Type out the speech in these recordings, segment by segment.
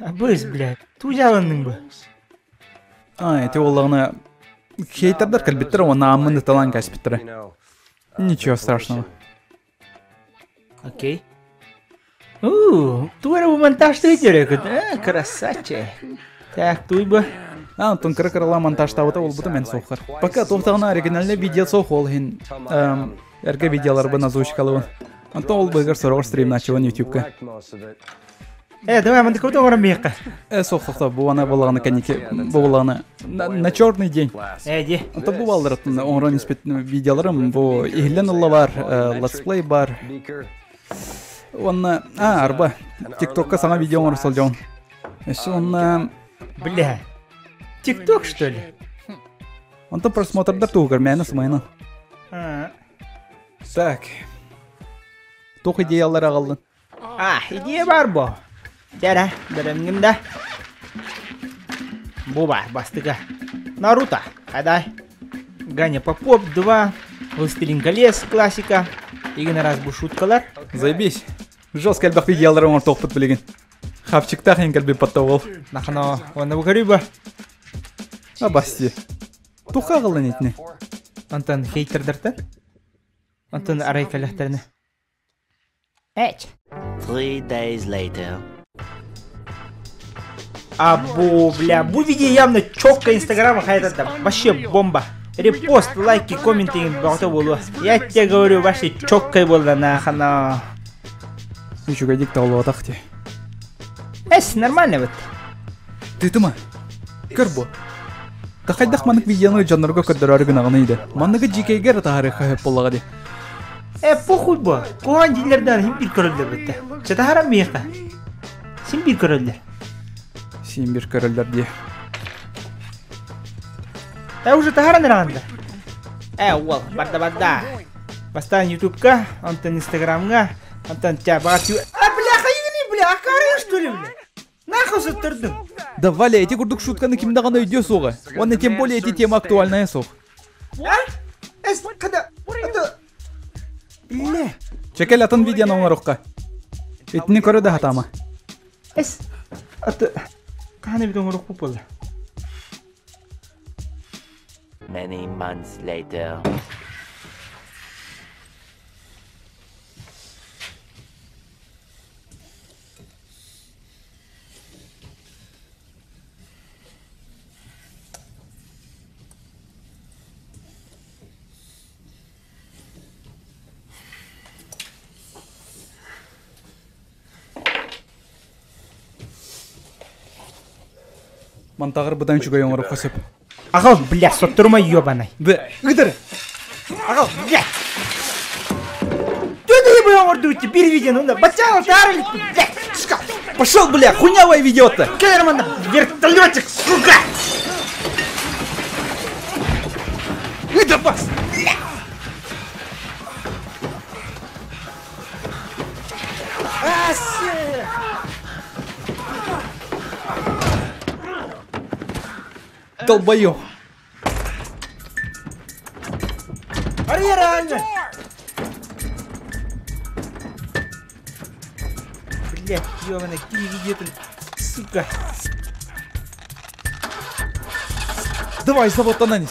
Абыс, блядь. Туу дьааланныҥ бу? А, эти буоллаҕына хейтердар кэлбиттэр уонна ааммын ыталаан кээспиттэрэ. Ничего страшного. Окей. Уу, туу эрэ бу монтажтыы көрөкүт, э, красавчик. Так, туй бу. А, онтон кыра-кыралаа монтажтаабыта буолбутум эн суоххар. Пока туохтаҕына оригинальный видео суох ол иһин эргэ видеоларбын озвучкалабын. Онтон ол быыгар сороҕор стримнааччыбын ютубка. Э, давай мандыкыбыт оҥорон биһиэххэ. Э, суох суох бу ана буоллаҕына кэнники бу буоллаҕына на черный день. Э, ди. Онтон бу балларыттан оҥорон испит видеоларым бу иһиллэн ылла бар, летсплей бар. Уонна а, арба, ТикТокка саҥа видео оҥоро сылдьабын. Өссө уонна Бля. ТикТок, что ли? Онтон просмотрдар туһугар мээнэ сымайынан. Так. Туох идеялар аҕаллын? А, идея бар бо. Дьэрэ, бэлэмҥин да. Бу бар, бастыга. Наруто, хадай. Ганя Попов 2, Властелин колец, классика. Игин раз бу шуткалар. Заебись. Жестко элбэх видеолары оҥортуохпут билигин. Хавчиктаах иһин кэлбит ол. Нахано, уонна бу көрүү А басти. Туха аҕаллан итини? Онтон хейтердертен? Онтон арай кэлэхтэринэ. Эч. 3 days later. Абу, бля, бу видео явно четко инстаграма хайдата. Вообще бомба. Репост, лайки, комменты бөҕөтө буолуо. Я тебе говорю, вообще четкой буолла нахана. Үчүгэйдик таҕылыбатах ти. Эс, нормально вот. Тытыма. Көр бу. Да хайдах маннык видеоны дьоннорго көрдөрөөрү гынаҕыный да. Манныгы дьиикэйгэр таһаарыахха сөп буоллаҕа дии. Э, похуй бу. Куһаҕан дииллэрдээн син биир көрөллөр бүттэ. Чатаһаран миэхэ. Син биир көрөллөр. Син биир көрөллөр дии. Э, уже таһаран эрэҕин да? Э, уол, барда барда. Бастаан Ютубка, онтон Инстаграмҥа, онтон тя баҕар А, бля, хайыгыный, бля, акаарыҥ что ли, бля? Нахуй сыттырдым. Да, Валя, эти курдук шутканы ким даҕаны өйдүө суоҕа. Уонна тем более эти тема актуальная суох. А? Эс, когда... Это... Бля. Чекел атын видеоны оҥорукка. Итини көрө да хатаама. Эс, аты... Хаһан эбит оҥорукпут буолла? Many months later. Мантаҕар быдан үчүгэй оҥорукка сөп. Аҕал, бля, сотторума ёбаный. Б, ыдыр! Аҕал, бля! Ты бы оҥордубут биир видеону, да, бачаал таарылык, бля, сука! Пошел, бля, хуйнявое видео-то! Кэлэр вертолетик, сука! Ыдыр бас! Долбоёб! Арый реально! Блядь, ёбаный, какие видео сука! Давай, завод нанес.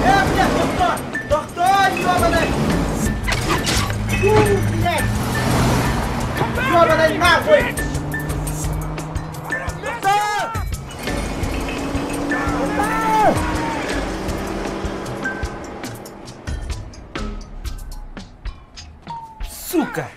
Э, блядь, тохтоо! Тохтоо, ёбаный! Фу, блядь! Ёбаный нахуй! Тохтоо! Тохтоо! Сука!